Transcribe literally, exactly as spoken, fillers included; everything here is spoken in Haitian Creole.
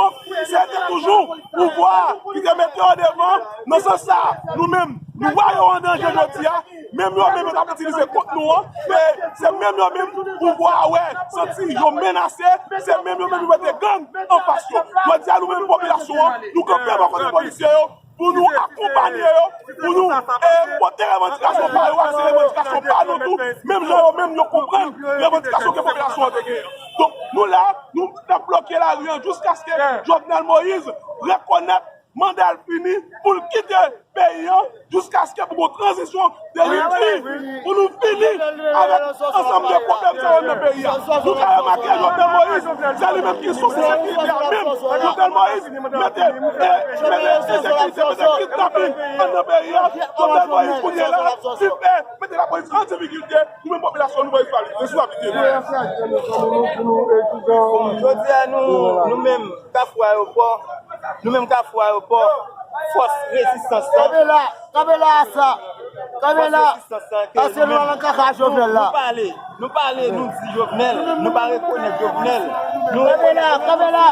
Donk, se te toujou pouvwa a ki te mete yo devan. Nan sans sa a, nou menm, nou wè yo an danje jodi a. Menm yo menm yo t ap itilize kont nou an, e se menm yo menm pouvwa a wè, santi yo menase, se menm yo menm yo mete gang anfas yo. Jodi a, nou menm popilasyon an, nou kanpe bò kote polisye yo, pou nou akonpanye yo, pou nou, e, pote revandikasyon pa yo ak se revandikasyon pa nou tou, menm jan yo menm yo konprann revandikasyon ke popilasyon an te genyen. Donk, nou la, nou ap bloke lari an jiskaske Jovenel Moïse rekonèt manda l fini pou l kite peyi an, jiskaske pou gon tranzisyon de ripti, pou nou fini avèk ansanm de pwoblèm sa yo nan peyi a. Nou ka remake Jovenel Moïse, se li menm ki sous ensekirite a menm. Jovenel Moïse mete, e, mete ensekirite, mete kidnapin anndan peyi a. Jovenel Moïse kounye a la, li fè mete lapolis an difikilte, nou menm popilasyon nou pran responsabilite nou. Jodi a nou, nou menm, Kafou Ayewopò, nou menm Kafou Ayewopò, fòs rezistans lan. Kanpe la, kanpe la, sa. Kanpe la. Fòs rezistans lan ke nou menm, nou, nou pale, nou pale, nou di Jovenel, nou pa rekonèt Jovenel. Nou kanpe la, kanpe la.